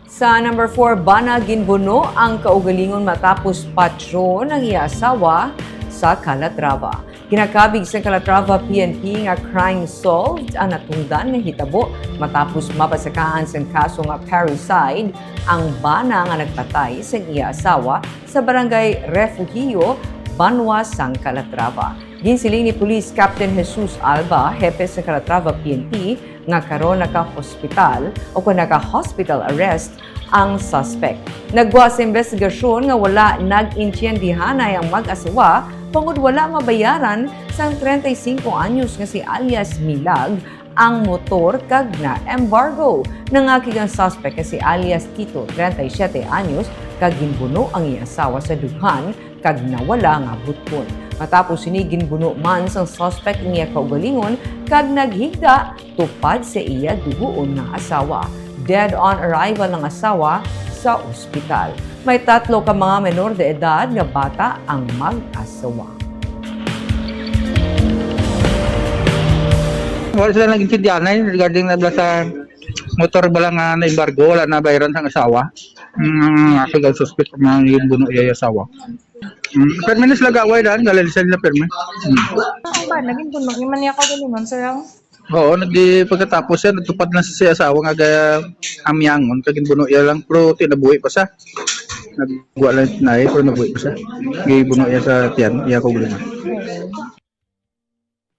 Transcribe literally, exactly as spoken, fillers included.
Sa number four, bana ginbuno ang kaugalingon matapos patyon ang iya asawa sa Calatrava. Ginakabig sang Calatrava P N P nga crime solved ang natungdan nga hitabo matapos mapasakaan sang kaso nga parricide ang bana nga nagpatay sang iya asawa sa barangay Refugio, Banwa sang Calatrava. Ginsiling ni Police Captain Jesus Alba, hepe sa Calatrava P N P, nga karon naka-hospital o kon naka-hospital arrest ang suspect. Naggwa sa investigasyon nga wala nag-intiyendihanay ang mag-asawa bangod wala mabayaran sang treinta y cinco anyos nga si alias Milag ang motor kag na-embargo. Nangakig ang suspect nga si alias Tito, treinta y siete anyos, kag ginbuno ang iya asawa sa dughan kag nawala nga butkon. Matapos sini, ginbuno man sang suspect ang iya kaugalingon kag naghigda tupad sa iya dugoon nga asawa. Dead on arrival ang asawa sa ospital. May tatlo ka mga menor de edad nga bata ang mag-asawa. Wala sila nag-intindihanay regarding na bala sa motor bala nga na-embargo, wala na bayaran sang asawa. Mm, ang suspect nga ginbuno iya asawa. Mm, permi na sila gaway dan, galalisan nila permi. Mm. Ang ba, naging bunot ni man niya kaugalingon, sir, ang Oo, nagdi pagkatapos siya, nagtupad na sa siya asawa nga ga-, amyangon, kag ginbuno iya lang, pero tinabuhi pa siya. Nagwa lang na, pero nabuhi pa siya. Gibuno iya sa tiyan, iya kaugalingon.